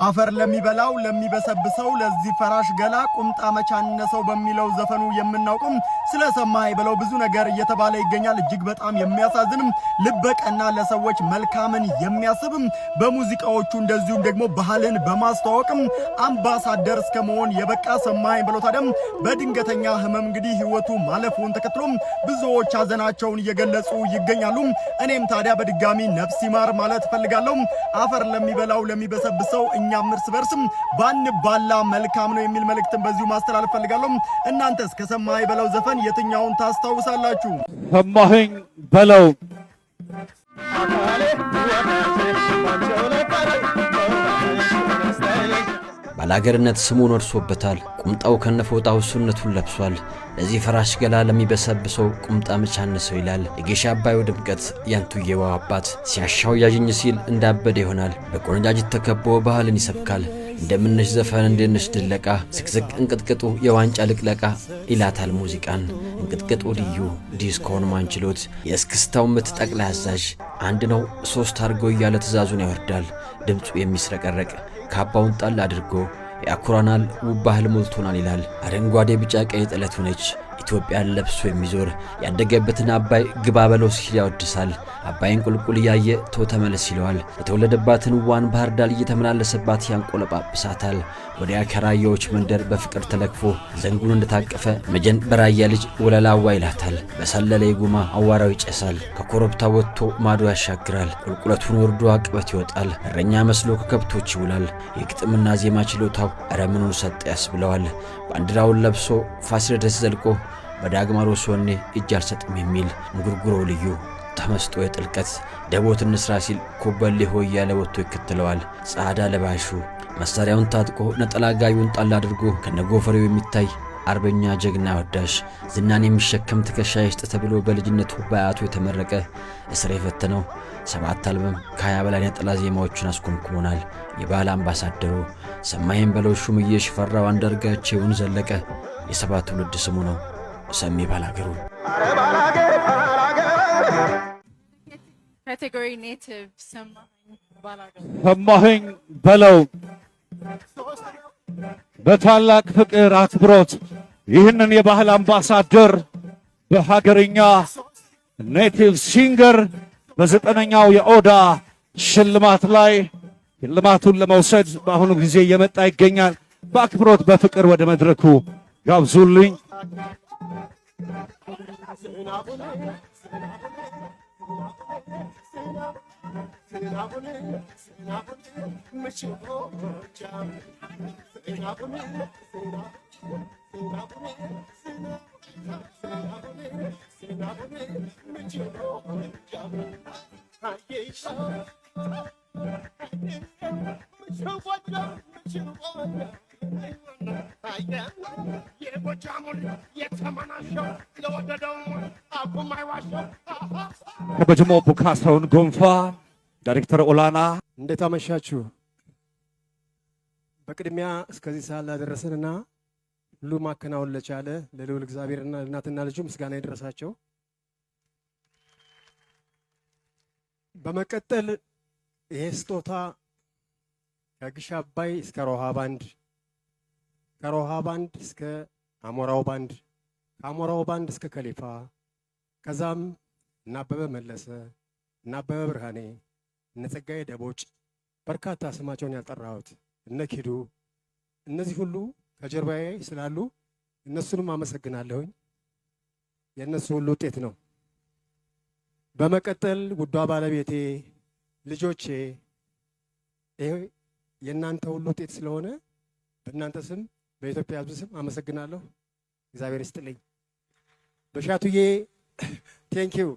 አፈር ለሚበላው ለሚበሰብሰው ለዚህ ፈራሽ ገላ ቁምጣ መች አነሰው በሚለው ዘፈኑ የምናውቀው ስለ ሰማኸኝ በለው ብዙ ነገር እየተባለ ይገኛል። እጅግ በጣም የሚያሳዝንም፣ ልበቀና፣ ለሰዎች መልካምን የሚያስብም፣ በሙዚቃዎቹ እንደዚሁም ደግሞ ባህልን በማስተዋወቅም አምባሳደር እስከ መሆን የበቃ ሰማኸኝ በለው ታዲያም በድንገተኛ ህመም እንግዲህ ህይወቱ ማለፉን ተከትሎም ብዙዎች ሀዘናቸውን እየገለጹ ይገኛሉ። እኔም ታዲያ በድጋሚ ነፍስ ይማር ማለት እፈልጋለሁ። አፈር ለሚበላው ለሚበሰብሰው እኛም እርስ በርስም ባንባላ መልካም ነው የሚል መልእክትን በዚሁ ማስተላለፍ ፈልጋለሁ። እናንተስ ከሰማኸኝ በለው ዘፈን የትኛውን ታስታውሳላችሁ? ሰማኸኝ በለው። ባላገርነት ስሙን ወርሶበታል። ቁምጣው ከነፎጣው እሱነቱን ለብሷል። ለዚህ ፈራሽ ገላ ለሚበሰብሰው ቁምጣ መች አነሰው ይላል። የጌሻ አባዩ ድምቀት ያንቱዬዋ አባት ሲያሻው ያዥኝ ሲል እንዳበደ ይሆናል። በቆነጃጅት ተከቦ ባህልን ይሰብካል። እንደምነሽ ዘፈን፣ እንደነሽ ድለቃ፣ ስቅስቅ እንቅጥቅጡ የዋንጫ ልቅለቃ ይላታል ሙዚቃን። እንቅጥቅጡ ልዩ ዲስኮን ማንችሎት የእስክስታው ምት ጠቅላይ አዛዥ፣ አንድ ነው ሶስት አድርጎ እያለ ትእዛዙን ያወርዳል። ድምፁ የሚስረቀረቅ ካባውን ጣል አድርጎ ያኩራናል። ውብ ባህል ሞልቶናል ይላል። አረንጓዴ፣ ቢጫ፣ ቀይ ጥለቱ ነች ኢትዮጵያን ለብሶ የሚዞር። ያደገበትን አባይ ግባ በለው ሲል ያወድሳል። አባይን ቁልቁል እያየ ቶ ተመለስ ይለዋል። የተወለደባትን ዋን ባህር ዳር እየተመላለሰባት ያንቆለጳጵሳታል። ወዲያ ከራያዎች መንደር በፍቅር ተለክፎ ዘንጉን እንደታቀፈ መጀን በራያ ልጅ ወለላዋ ይላታል። በሰለለ የጉማ አዋራው ይጨሳል። ከኮረብታ ወጥቶ ማዶ ያሻግራል። ቁልቁለቱን ወርዶ አቅበት ይወጣል። እረኛ መስሎ ከከብቶች ይውላል። የግጥምና ዜማ ችሎታው እረ ምኑን ሰጠ ያስብለዋል። ባንዲራውን ለብሶ ፋሲለደስ ዘልቆ በዳግማሮስ ወኔ እጅ አልሰጥም የሚል እንጉርጉሮው ልዩ ተመስጦ የጥልቀት ደቦት እንስራ ሲል ኮበሌ ሆይ እያለ ወጥቶ ይከተለዋል። ጻዳ ለባሹ መሳሪያውን ታጥቆ ነጠላ ጋቢውን ጣል አድርጎ ከነጎፈሬው የሚታይ አርበኛ ጀግና ወዳሽ፣ ዝናን የሚሸከም ትከሻ ይስጥ ተብሎ በልጅነቱ በአያቱ የተመረቀ፣ እስር የፈተነው፣ 7 አልበም ከ20 በላይ ነጠላ ዜማዎችን አስኮምኩሞናል። የባህል አምባሳደሩ ሰማኸኝ በለው ሹምዬ ሽፈራው አንዳርጋቸውን ዘለቀ የሰባት ትውልድ ስሙ ነው። ሰሜ ባላገሩ። Category native ሰማኸኝ ባላገሩ። ሰማኸኝ በለው በታላቅ ፍቅር አክብሮት ይህንን የባህል አምባሳደር በሀገርኛ native singer በ9ኛው የኦዳ ሽልማት ላይ ሽልማቱን ለመውሰድ በአሁኑ ጊዜ እየመጣ ይገኛል። በአክብሮት በፍቅር ወደ መድረኩ ጋብዙልኝ። ከበጅሞ ቡካሳውን ጎንፋ ዳይሬክተር ኦላና። እንዴት አመሻችሁ? በቅድሚያ እስከዚህ ሰዓት ላደረሰንና ሁሉ ማከናወን ለቻለ ለልዑል እግዚአብሔርና ለእናትና ልጁ ምስጋና ይድረሳቸው። በመቀጠል ይሄ ስጦታ ከግሽ አባይ እስከ ሮሃ ባንድ፣ ከሮሃ ባንድ እስከ አሞራው ባንድ፣ ከአሞራው ባንድ እስከ ከሊፋ፣ ከዛም እነ አበበ መለሰ፣ እነ አበበ ብርሃኔ፣ እነ ጸጋዬ ደቦጭ፣ በርካታ ስማቸውን ያልጠራሁት እነ ኪዱ፣ እነዚህ ሁሉ ከጀርባዬ ስላሉ እነሱንም አመሰግናለሁኝ። የእነሱ ሁሉ ውጤት ነው። በመቀጠል ውዷ ባለቤቴ፣ ልጆቼ፣ ይሄ የእናንተ ሁሉ ውጤት ስለሆነ በእናንተ ስም በኢትዮጵያ ሕዝብ ስም አመሰግናለሁ። እግዚአብሔር ይስጥልኝ። በሻቱዬ thank you፣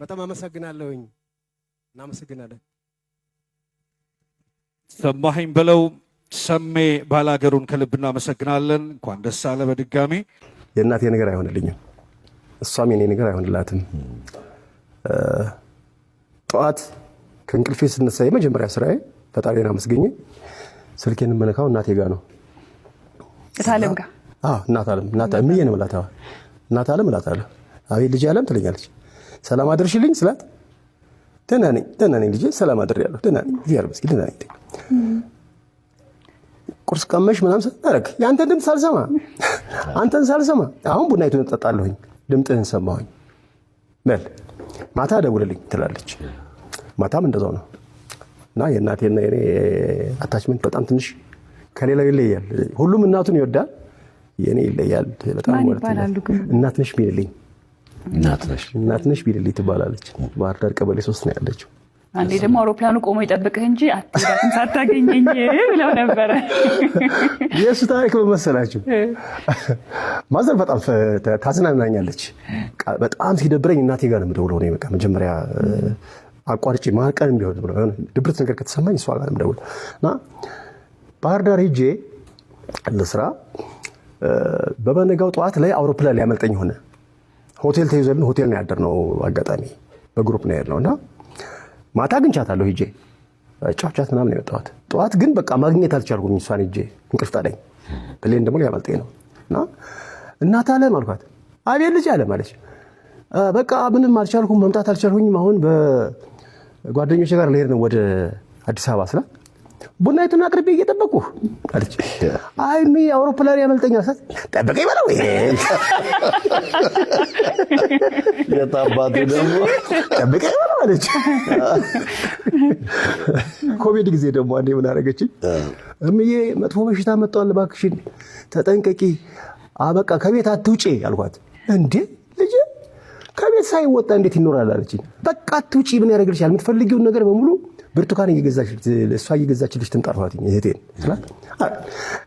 በጣም አመሰግናለሁኝ። እናመሰግናለን። ሰማኸኝ በለው ሰሜ ባላገሩን ከልብ እናመሰግናለን። እንኳን ደስ አለ በድጋሚ። የእናቴ ነገር አይሆንልኝም፣ እሷም የኔ ነገር አይሆንላትም። ጠዋት ከእንቅልፌ ስነሳ የመጀመሪያ ስራዬ ፈጣሪን አመስግኜ ስልኬን የምነካው እናቴ ጋር ነው። እታለም ጋር? አዎ፣ እናት አለም፣ እናት እምዬ ነው የምላት። አዎ፣ እናት አለም እላታለሁ። አቤት ልጅ አለም ትለኛለች። ሰላም አድርሽልኝ ስላት ደህና ነኝ፣ ደህና ነኝ ልጄ፣ ሰላም አድሬያለሁ፣ ደህና ነኝ፣ እግዚአብሔር ይመስገን ደህና ነኝ። ቁርስ ቀመሽ ምናምን ስታረግ የአንተን ድምፅ ሳልሰማ፣ አንተን ሳልሰማ አሁን ቡናይቱን እጠጣለሁኝ፣ ድምፅህን ሰማሁኝ፣ በል ማታ ደውልልኝ ትላለች። ማታም እንደዛው ነው። እና የእናቴና የኔ attachment በጣም ትንሽ ከሌላው ይለያል። ሁሉም እናቱን ይወዳል፣ የኔ ይለያል። በጣም ማን ማለት ነው። ይባላሉ ግን? እናትነሽ ቢልልኝ። እናትነሽ። እናትነሽ ቢልልኝ ትባላለች። ባህር ዳር ቀበሌ 3 ነው ያለችው። አንዴ ደግሞ አውሮፕላኑ ቆሞ ይጠብቅህ እንጂ አትሄዳትም ሳታገኘኝ ብለው ነበረ። የእሱ ታሪክ ምን መሰላችሁ? Mother በጣም ታዝናናኛለች። በጣም ሲደብረኝ እናቴ ጋር ነው የምደውለው። እኔ በቃ መጀመሪያ አቋርጬ መሀል ቀንም ቢሆን የሆነ ድብርት ነገር ከተሰማኝ እሷ ጋር ነው የምደውለው። እና ባህር ዳር ሄጄ ለስራ በበነጋው ጠዋት ላይ አውሮፕላን ሊያመልጠኝ ሆነ። ሆቴል ተይዞልን ሆቴል ነው ያደርነው። አጋጣሚ በ group ነው ያድነው እና ማታ አግኝቻታለሁ ሄጄ ጫውቻት ምናምን ነው የመጣሁት። ጠዋት ግን በቃ ማግኘት አልቻልኩም። እሷን ሄጄ እንቅልፍ ጣለኝ። Plane ደግሞ ሊያመልጠኝ ነው እና እናት አለም አልኳት። አቤት ልጅ አለም አለች። በቃ ምንም አልቻልኩም፣ መምጣት አልቻልኩኝም። አሁን በጓደኞቼ ጋር ልሄድ ነው ወደ አዲስ አበባ ስላት ቡናይቱን አቅርቤ እየጠበቅኩህ አለች። አይ እሚ አውሮፕላን ያመልጠኛል ስላት ጠብቀኝ በለው። የታባቱ ደግሞ ጠብቀኝ በለው አለች። ኮቪድ ጊዜ ደግሞ አንዴ ምን አደረገችኝ? እምዬ መጥፎ በሽታ መጥቷል፣ እባክሽን ተጠንቀቂ፣ በቃ ከቤት አትውጪ አልኳት። እንዴ ልጄ ከቤት ሳይወጣ እንዴት ይኖራል አለችኝ። በቃ አትውጪ፣ ምን ያደርግልሻል? የምትፈልጊውን ነገር በሙሉ ብርቱካን እሷ እየገዛችልሽ ትምጣ አልኳት እህቴን ስላት፣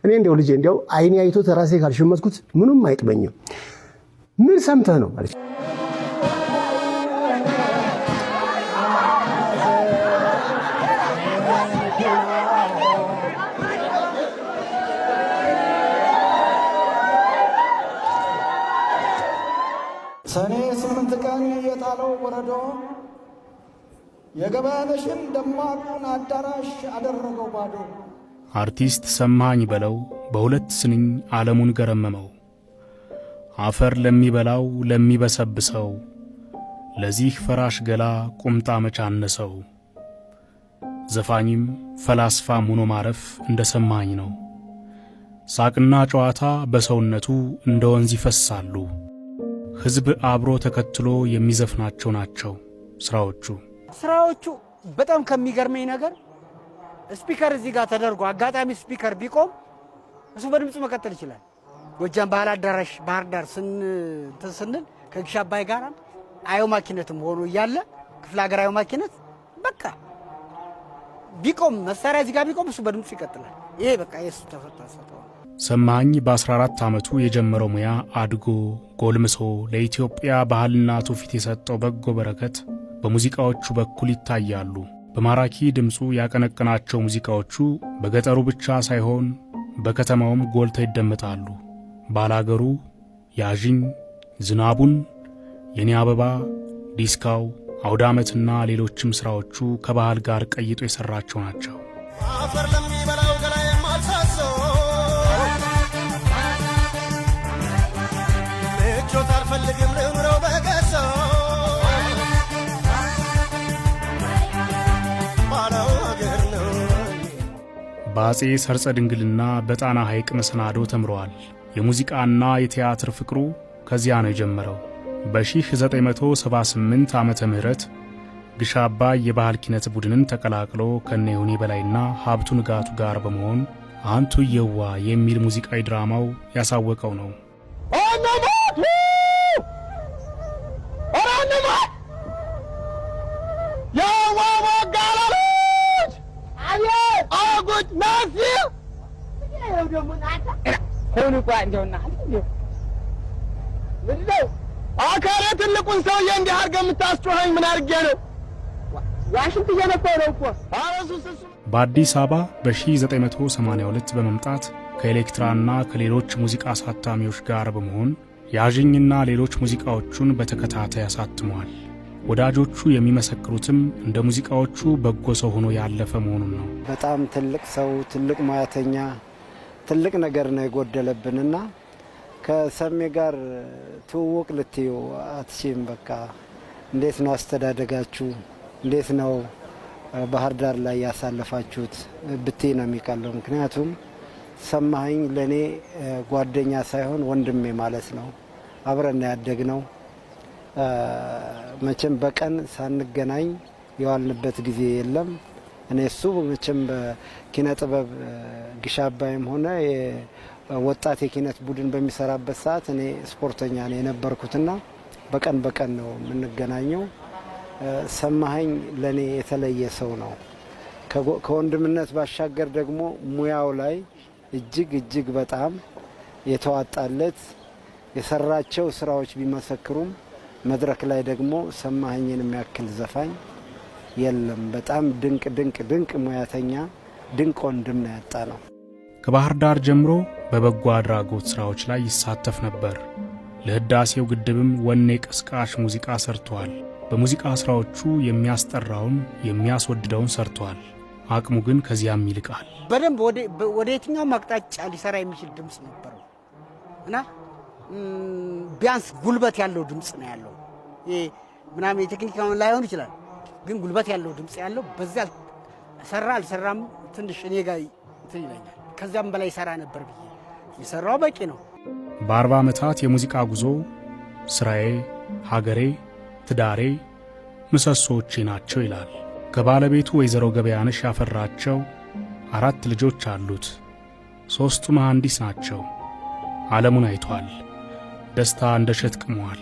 እኔ እንደው ልጄ እንደው አይኔ አይቶት ራሴ ካልሸመትኩት ምንም አይጥመኝም። ምን ሰምተህ ነው አለች። ሰኔ 8 ቀን የጣለው በረዶ የገበያነሽን ደማቁን አዳራሽ አደረገው ባዶ። አርቲስት ሰማኸኝ በለው በሁለት ስንኝ ዓለሙን ገረመመው። አፈር ለሚበላው ለሚበሰብሰው ለዚህ ፈራሽ ገላ ቁምጣ መቻነሰው። ዘፋኝም ፈላስፋም ሆኖ ማረፍ እንደ ሰማኸኝ ነው። ሳቅና ጨዋታ በሰውነቱ እንደ ወንዝ ይፈሳሉ። ሕዝብ አብሮ ተከትሎ የሚዘፍናቸው ናቸው ስራዎቹ። ስራዎቹ በጣም ከሚገርመኝ ነገር speaker እዚህ ጋር ተደርጎ አጋጣሚ speaker ቢቆም እሱ በድምፁ መቀጠል ይችላል። ጎጃም ባህል አዳራሽ ባህር ዳር ስንል ከግሽ አባይ ጋር አዮ ማኪነትም ሆኖ እያለ ክፍለ ሀገር አዮ ማኪነት በቃ ቢቆም መሳሪያ እዚህ ጋር ቢቆም እሱ በድምፁ ይቀጥላል። ይሄ በቃ የእሱ ተሰጥኦ ነው። ሰማኸኝ በ14 ዓመቱ የጀመረው ሙያ አድጎ ጎልምሶ ለኢትዮጵያ ባህልና ትውፊት የሰጠው በጎ በረከት በሙዚቃዎቹ በኩል ይታያሉ። በማራኪ ድምፁ ያቀነቀናቸው ሙዚቃዎቹ በገጠሩ ብቻ ሳይሆን በከተማውም ጎልተው ይደመጣሉ። ባላገሩ፣ ያዥኝ፣ ዝናቡን፣ የኔ አበባ፣ ዲስካው፣ አውዳመትና ሌሎችም ሥራዎቹ ከባህል ጋር ቀይጦ የሠራቸው ናቸው። አፈር ለሚበላው ገላ የማልሳሰው ምቾት አልፈልግም ልኑረው በገሰው ባለው አገር ነው። በአጼ ሰርጸ ድንግልና በጣና ሐይቅ መሰናዶ ተምረዋል። የሙዚቃና የቲያትር ፍቅሩ ከዚያ ነው የጀመረው። በ1978 ዓመተ ምህረት ግሽ አባይ የባህል ኪነት ቡድንን ተቀላቅሎ ከነ ይሁኔ በላይና ሀብቱ ንጋቱ ጋር በመሆን አንቱ የዋ የሚል ሙዚቃዊ ድራማው ያሳወቀው ነው። አካሌ ትልቁን ሰውዬ እንዲህ አድርገህ የምታስጮኸኝ ምን አድርጌ ነው? ዋሽንት እየነፋሁ ነው እኮ። በአዲስ አበባ በ1982 በመምጣት ከኤሌክትራና ከሌሎች ሙዚቃ አሳታሚዎች ጋር በመሆን ያዥኝና ሌሎች ሙዚቃዎቹን በተከታታይ አሳትሟል። ወዳጆቹ የሚመሰክሩትም እንደ ሙዚቃዎቹ በጎ ሰው ሆኖ ያለፈ መሆኑን ነው። በጣም ትልቅ ሰው፣ ትልቅ ሙያተኛ፣ ትልቅ ነገር ነው የጎደለብንና ከሰሜ ጋር ትውውቅ ልትዩ አትችይም። በቃ እንዴት ነው አስተዳደጋችሁ፣ እንዴት ነው ባህር ዳር ላይ ያሳለፋችሁት ብትይ ነው የሚቀለው። ምክንያቱም ሰማኸኝ ለእኔ ጓደኛ ሳይሆን ወንድሜ ማለት ነው። አብረን ያደግነው፣ መቼም በቀን ሳንገናኝ የዋልንበት ጊዜ የለም። እኔ እሱ መቼም በኪነ ጥበብ ግሽ አባይም ሆነ ወጣት የኪነት ቡድን በሚሰራበት ሰዓት እኔ ስፖርተኛ ነው የነበርኩትና በቀን በቀን ነው የምንገናኘው። ሰማኸኝ ለእኔ የተለየ ሰው ነው። ከወንድምነት ባሻገር ደግሞ ሙያው ላይ እጅግ እጅግ በጣም የተዋጣለት፣ የሰራቸው ስራዎች ቢመሰክሩም መድረክ ላይ ደግሞ ሰማኸኝን የሚያክል ዘፋኝ የለም። በጣም ድንቅ ድንቅ ድንቅ ሙያተኛ፣ ድንቅ ወንድም ነው ያጣነው። ከባህር ዳር ጀምሮ በበጎ አድራጎት ሥራዎች ላይ ይሳተፍ ነበር። ለሕዳሴው ግድብም ወኔ ቀስቃሽ ሙዚቃ ሰርቷል። በሙዚቃ ሥራዎቹ የሚያስጠራውን የሚያስወድደውን ሰርቷል። አቅሙ ግን ከዚያም ይልቃል። በደንብ ወደ የትኛውም አቅጣጫ ሊሰራ የሚችል ድምፅ ነበረው እና ቢያንስ ጉልበት ያለው ድምፅ ነው ያለው። ይሄ ምናምን የቴክኒክ ላይሆን ይችላል፣ ግን ጉልበት ያለው ድምፅ ያለው፣ በዚያ ሰራ አልሰራም ትንሽ እኔ ጋር እንትን ይለኛል። ከዚያም በላይ ሰራ ነበር ብዬ የሰራው በቂ ነው። በ40 ዓመታት የሙዚቃ ጉዞ ሥራዬ፣ ሀገሬ፣ ትዳሬ ምሰሶዎቼ ናቸው ይላል። ከባለቤቱ ወይዘሮ ገበያነሽ ያፈራቸው አራት ልጆች አሉት። ሦስቱ መሐንዲስ ናቸው። ዓለሙን አይቷል። ደስታ እንደ እሸት ቅሟል።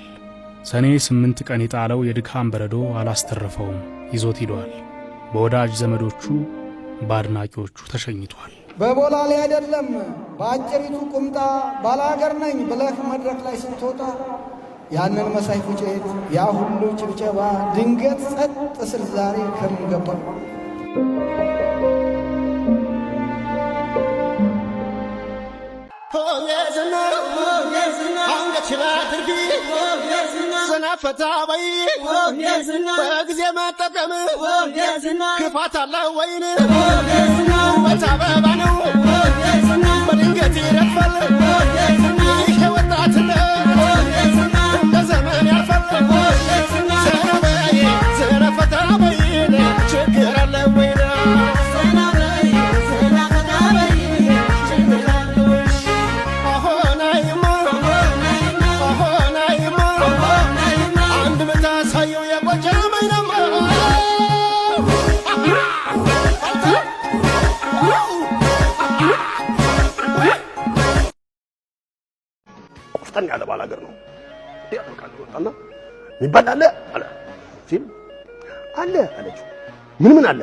ሰኔ 8 ቀን የጣለው የድካም በረዶ አላስተረፈውም፣ ይዞት ሂዷል። በወዳጅ ዘመዶቹ በአድናቂዎቹ ተሸኝቷል። በቦላሌ አይደለም በአጭሪቱ ቁምጣ ባላገር ነኝ ብለህ መድረክ ላይ ስትወጣ፣ ያንን መሳይ ፉጨት፣ ያ ሁሉ ጭብጨባ ድንገት ጸጥ ስል ዛሬ ከምን ገባ? ዘና ፈታ በይ፣ በጊዜ መጠቀም ክፋት አለ ወይን? ውበት አበባ ነው፣ በድንገት ይረግፋል። ይሄ ወጣትነት እንደ ዘመን ያልፋል። ዘና በይ፣ ዘና ፈታ በይ፣ ችግር አለ ወይን? ሆናይማ ሆናይማ አንድ ብታሳየው የጎጃም አይናማ። ቆፍጠን ያለ ባላገር ነው። እንዲህ ያደርጋል። ወጣና የሚባል አለ አለ ሲል አለ አለችው። ምን ምን አለ?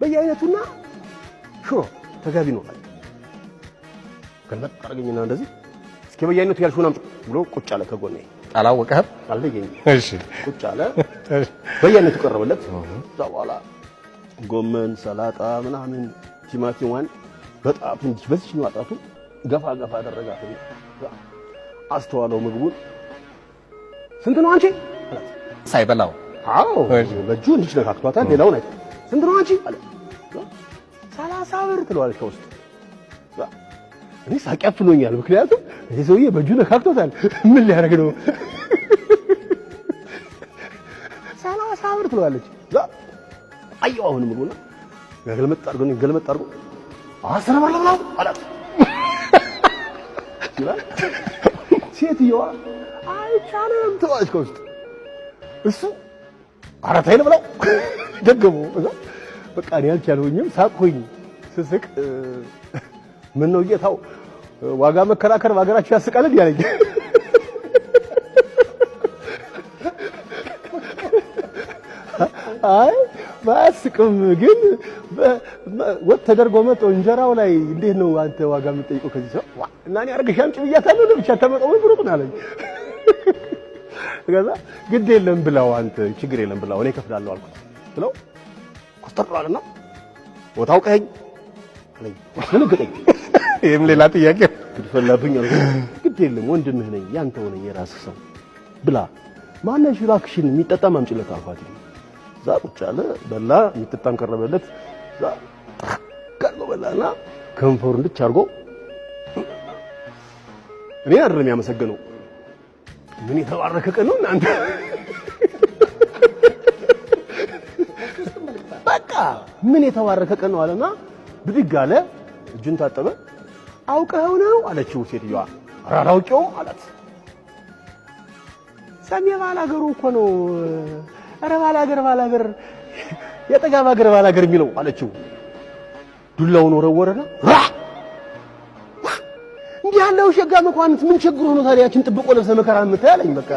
በየአይነቱና ሽሮ ተጋቢ ነው አለ። ገልመጥ አደረገኝና እንደዚህ እስኪ በየአይነቱ ያልሽውን አምጪ ብሎ ቁጭ አለ ከጎኔ። አላወቀህም? አልለየኝም። እሺ። ቁጭ አለ። በየአይነቱ ቀረበለት። ከዛ በኋላ ጎመን፣ ሰላጣ ምናምን ቲማቲሟን በጣቱ እንዲህ በዚህኛው ጣቱ ገፋ ገፋ አደረጋት። አስተዋለው ምግቡን። ስንት ነው አንቺ አላት። ሳይበላው? አዎ፣ በእጁ እንዲህ ነካክቷታል። ሌላውን አይቶ ስንት ነው አንቺ አለ። 30 ብር ትለዋለች ከውስጥ። እኔ ሳቅ ያፍኖኛል። ምክንያቱም ይሄ ሰውዬ በእጁ ነካክቶታል። ምን ሊያደርግ ነው? 30 ብር ትለዋለች። አየው አሁን ምግቡና ገልመጥ አድርጎ ገልመጥ አድርጎ 10 ብር ልብላው አላት። ይላል። ሴትየዋ አይቻልም ትለዋለች ከውስጥ። እሱ ኧረ ተይ ልብላው ደገመው። እዛ በቃ እኔ አልቻልሁኝም፣ ሳቅሁኝ። ስስቅ ምን ነው ጌታው ዋጋ መከራከር በሀገራችን ያስቃል እንዲህ አለኝ። አይ ባያስቅም ግን ወጥ ተደርጎ መጥቶ እንጀራው ላይ እንዴት ነው አንተ ዋጋ የምትጠይቀው ከዚህ ሰው? እና እኔ አድርገሽ አምጪ ብያታለሁ፣ ለብቻ ታመጣው ወይ ብሩቅ ነው አለኝ። ከዛ ግድ የለም ብላው፣ አንተ ችግር የለም ብላው፣ እኔ እከፍላለሁ አልኩት። ብለው ኮስተር አለና ቦታው ቀኝ አለኝ። አስደነገጠኝ። ይህም ሌላ ጥያቄ። ግድ ፈላብኝ አልኩት። ግድ የለም ወንድምህ ነኝ፣ ያንተው ነኝ፣ የራስህ ሰው ብላ። ማነሽ እባክሽን የሚጠጣም አምጪለት አልኳት። እዛ ቁጭ አለ፣ በላ፣ የሚጠጣም ቀረበለት። እዛ አድርጎ በላና ከንፈሩን እንድች አድርጎ እኔ አይደለም ያመሰገነው፣ ምን የተባረከ ቀን ነው እናንተ፣ በቃ ምን የተባረከ ቀን ነው አለና ብድግ አለ። እጁን ታጠበ። አውቀኸው ነው አለችው ሴትዮዋ። ኧረ አላውቀውም አላት። ሰሜ ባላገሩ እኮ ነው። ኧረ ባላገር ባላገር የጥጋብ ሀገር ባላገር የሚለው አለችው። ዱላውን ወረወረና ራ እንዲህ ያለው ሸጋ መኳንንት ምን ችግር ሆኖ ታዲያ ያችን ጥብቆ ለብሰህ መከራ የምታይ አለኝ። በቃ